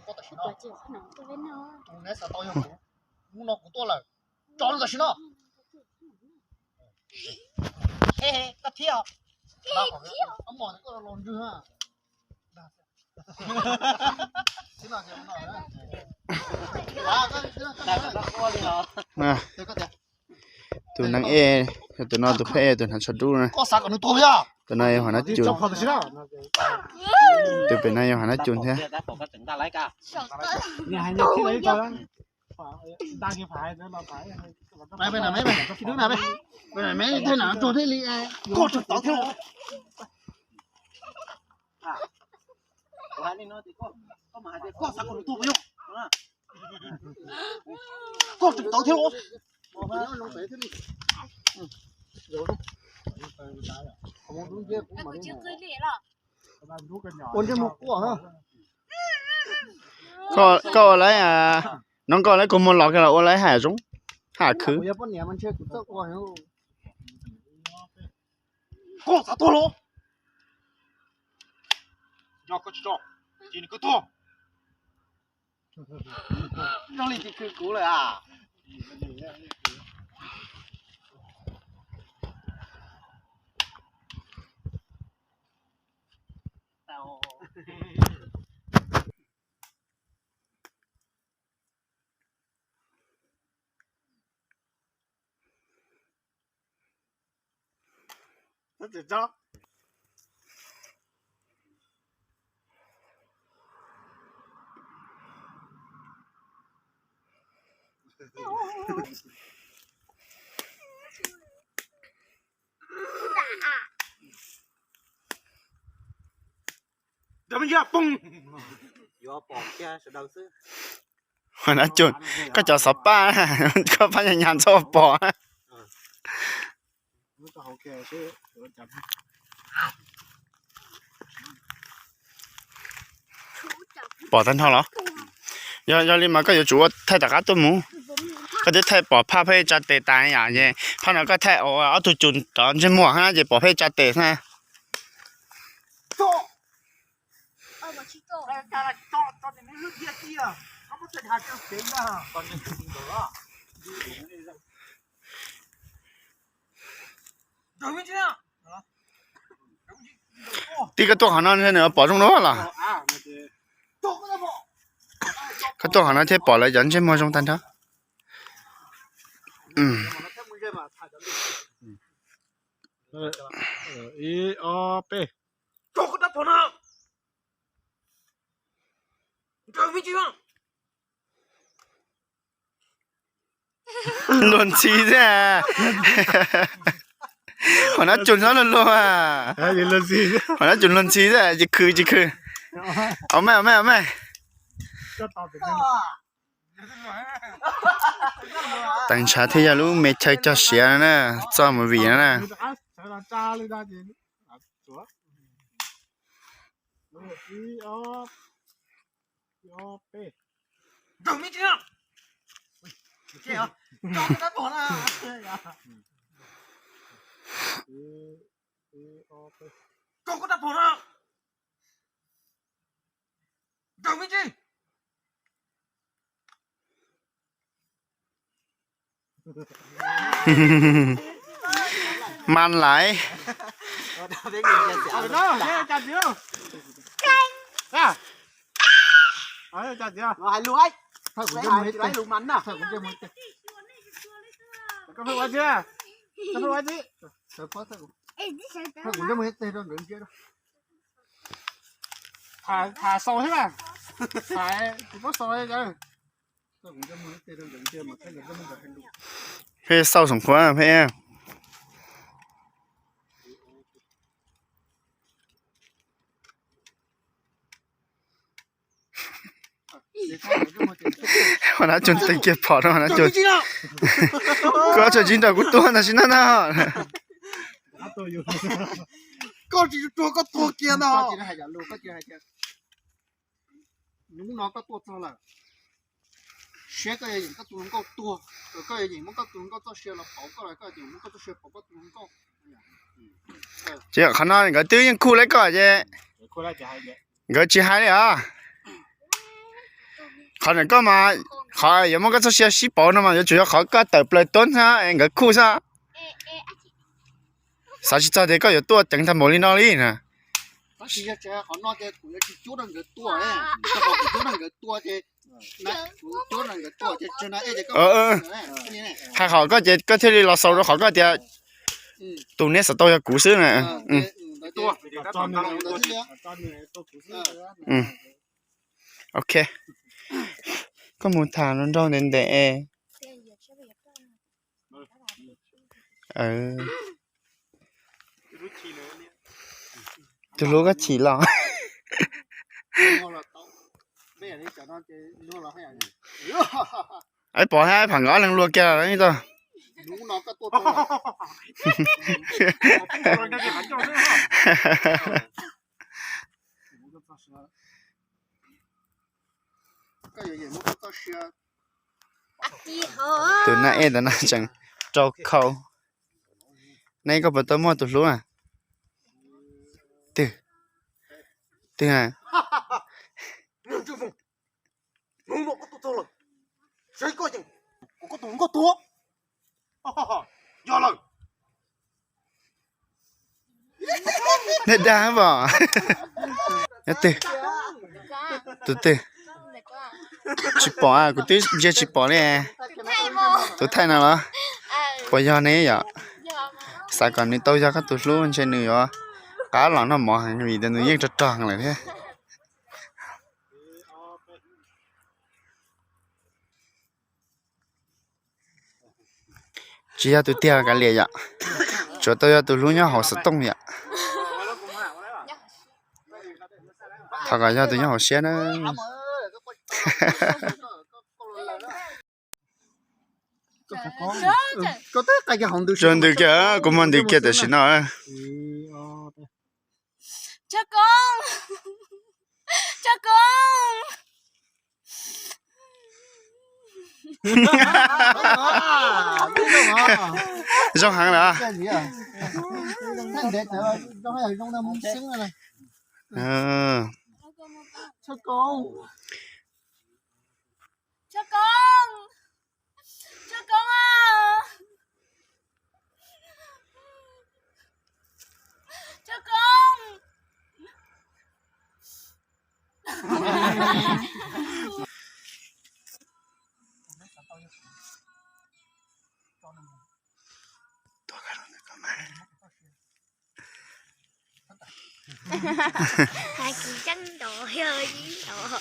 Koj tam sim no, tus neb xav tau yog kuv. Hnub no kuv tuaj lawm, tso lub tam sim no. Koj thiab, koj los ntswg. Tus neeg ej, tus no tus phej ej, tus hnav tsho dub na. Tus no yog Hom Nab Cus. Tus pem no yog Hom Nab Cus thiab. Koj tseem tawv thiab los? Ua ntsej muag quaj. Koj ua laib, no koj laib kua muag los kiag los ua laib ham zoo, ham khwv. Koj xav tuag los? Yog koj tsis tso, ces nws kuj tuag. Zoo li tsis khwv kuv lawm a. Poob. Koj cov xov paj, koj paj nyas nyas txhob pom. Pom tag nrho los? Yog, yog li mas koj yuav tsum ua thaij tom qab tuaj mus. Koj twb thaij pom phaj pheej tsa tes tas yom, es phaj no koj thaij ob tug cus rov ntsej muag hab ces pom pheej tsa tes xwb. Tib koj tuaj qhov no nws pom zoo dua los? Koj tuaj qhov no thiaj pom lawv cov ntsej muag zoo tag nrho. Ib, ob, peb. Luag ntxhi xwb. Hom Nab Cus nyob luag luag. Hom Nab Cus luag ntxhi xwb, tsis khwv tsis khwv. Au mej, au mej, au mej. Teev ntshav thiaj yog lub me chaw cog siav na, txoj movie no na. Mas laiv. Tham xaus thiab na. Tham, kuv muab xaus. Peb xauj xoom khuav peb. Hom Nab Cus teem kiag phom rau Hom Nab Cus. Koj tseem tsis nrog kuv tuag tam sim no na. Koj tsis tsuag koj tuag kiag ntag. Hnub no koj tuaj txog lawm, siab koj yuav yeem koj tus hluas nkauj tuag, koj yuav yeem muab koj tus hluas nkauj txoj sia los pauv koj los koj yuav yeem muab koj txoj sia pauv koj tus hluas nkauj. Ces qhov no nkawd twb yeej khuj lawm koj ces nkawd tsis hais li os. Qhov ntawm koj mas, qhov yuav muab koj txoj sia sib pauv no mas yuav tsum yog qhov koj tawm plaws tuab xwb es nkawd khuj xwb. Xav tsis txog tias koj yuav tuaj ceev tag npaum li no li na. Hais qhov koj ces koj thiaj li los xaus rau qhov koj tias tus neb xav tau yog kuv xwb na. Ok, koj mus tham nrog ntev ntev. Tus hlub koj chim los. Pom hab pham nkawd ob leeg luag kiag tau. Tus nab ej ntawd no tseem rau khau. Nab ej, koj puas tau muaj tus hlub? Twg? Twg? Dag dag pom. Nyob twg? Tus twg? Tsis pom, kuv twb ntsia tsis pom li. Tus thaij no los? Puas yog ne yom? Xav kom nws tau yog koj tus hlub ntshe nws yuav qab los noj mov heev vim tias nws yeej rog rog lawm thiab. Tsis yog tus tiag kav liam yom, tsuas tau yog tus hlub nyob hauv xov tooj yom. Thov kom yog tus nyob hauv siab na. Ntws kiag, kuv muaj ntws kiag tam sim no. Zoo heev lawm. Hais kwv tseeb nrov yog ib nrov.